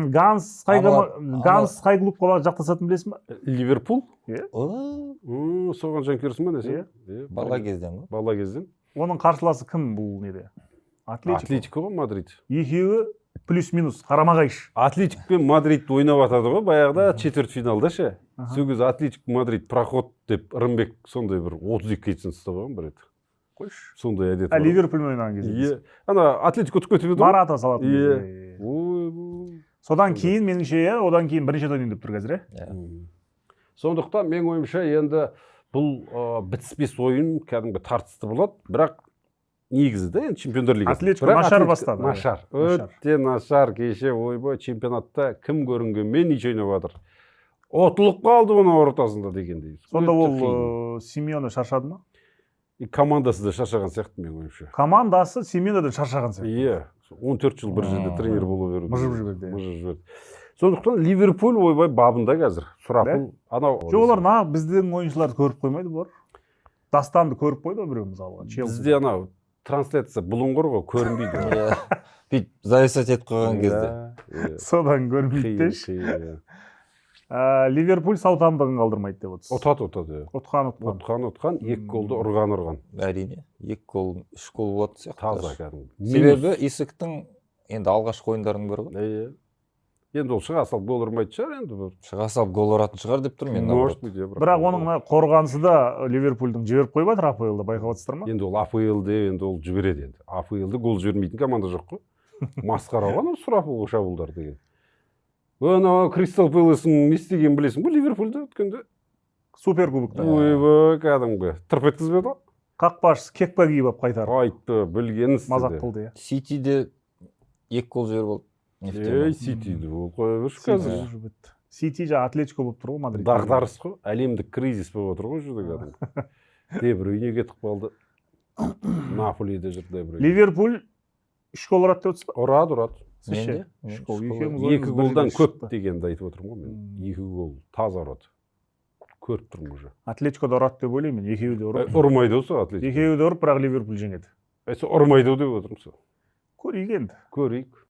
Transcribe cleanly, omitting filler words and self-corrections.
Сен Ганс қай Ганс қай клубқа жақтасатынын білесің ба? Ливерпул. О, Соған жанкүйерсің ба, не сен? Иә. Иә, бала кезден ғой. Бала кезден. Оның қарсыласы кім бұл неде? Атлетико. Атлетико ғой, Мадрид. Екеуі плюс минус қарама қайшы. Атлетик пен Мадрид ойнап жатады ғой баяғыда, четверть финалда ше. Сол кезде Атлетик Мадрид проход деп Рымбек сондай бір 32 кетсін ұстап алған бір рет. Қойшы. Сондай әдет А, бар. Ливерпульмен ойнаған кезде. Иә, ана Атлетик ұтып кетіп еді ғой. Марата салатын Иә. кезде. Ойбой. Содан кейін меніңше, иә, одан кейін бірінші рет ойнайын деп тұр қазір, иә. Иә. Сондықтан менің ойымша, енді бұл бітіспес ойын, кәдімгі тартысты болады, бірақ негізі да енді Чемпиондар лигасы. Атлетико Бірақ нашар Атлетико бастады. Нашар. Нашар. Өте нашар кеше, ойбай, чемпионатта кім көрінгенмен ничего ойнап жатыр. Ұтылып қалды оның ортасында дегендей. Сонда Өте ол қиын. Симеоне шаршады ма? И командасы да шаршаған сияқты, менің ойымша. Командасы Симеонеден шаршаған сияқты. Иә, 14 жыл бір жерде тренер бола беру. Мыжып жіберді, иә. Мыжып жіберді. Сондықтан Ливерпуль, ойбай, бабында қазір. Сұрапыл анау. Жоқ, олар нағыз біздің ойыншыларды көріп қоймайды бұлар. Дастанды көріп қойды ғой біреу, мысалға. Челси. Бізде анау трансляция бұлыңғыр ғой, көрінбейді. Иә. Бүйтіп зависать етіп қойған кезде. Иә. Содан көрінбейді Қиын, деші. қиын, иә. Ливерпуль сау тамдығын қалдырмайды деп отырсыз. Ұтады, ұтады, иә. Ұтқан, ұтқан. Ұтқан, ұтқан, екі голды ұрған, ұрған. Әрине, екі гол, үш гол болатын сияқты. Таза Даже. кәдімгі. Себебі Исактың енді алғашқы ойындарының бірі ғой. Иә. Енді ол шыға салып гол ұрмайтын шығар енді бұл. Шыға салып гол ұратын шығар деп тұрмын мен, Может наоборот. быть, иә, Бірақ оның мына қорғанысы да Ливерпульдің жіберіп қойып жатыр АПЛ-да, байқап отырсыздар ма? Енді ол АПЛ-де енді ол жібереді енді. АПЛ-де гол жібермейтін команда жоқ қой. Масқара ғой анау сұрапыл шабуылдар деген. Анау Кристал Пэластың не істегенін білесің ба Ливерпульде өткенде? Суперкубокта. Ойбай, кәдімгі тырп еткізбеді ғой. Қақпашысы кепка киіп алып қайтарып. Айтты, білгенін істеді. Мазақ қылды, иә. Ситиде екі гол жіберіп алды. Нефтемен. Ей, Ситиді ол қоя берші Сити қазір. уже бітті. Сити жаңа Атлетико болып тұр ғой Мадрид. Дағдарыс қой, әлемдік кризис болып отыр ғой ол жерде кәдімгі. Де Брюйне кетіп қалды. Наполиде жүр Де Брюйне. Ливерпуль үш гол ұрады деп отырсыз ба? Ұрады, ұрады. Сіз Мен ше? де, мен Үш гол. үш гол. Екеуміз Екі ойымыз бір голдан жерден көп шықты. дегенді айтып отырмын ғой мен. Екі гол таза ұрады. Көріп тұрмын уже. Атлетико да ұрады деп ойлаймын мен. Екеуі де ұрады. Ұрмайды ғой сол Атлетико. Екеуі де ұрып, бірақ Ливерпуль жеңеді. Сол ұрмайды ғой деп отырмын сол. Көрейік енді. Көрейік.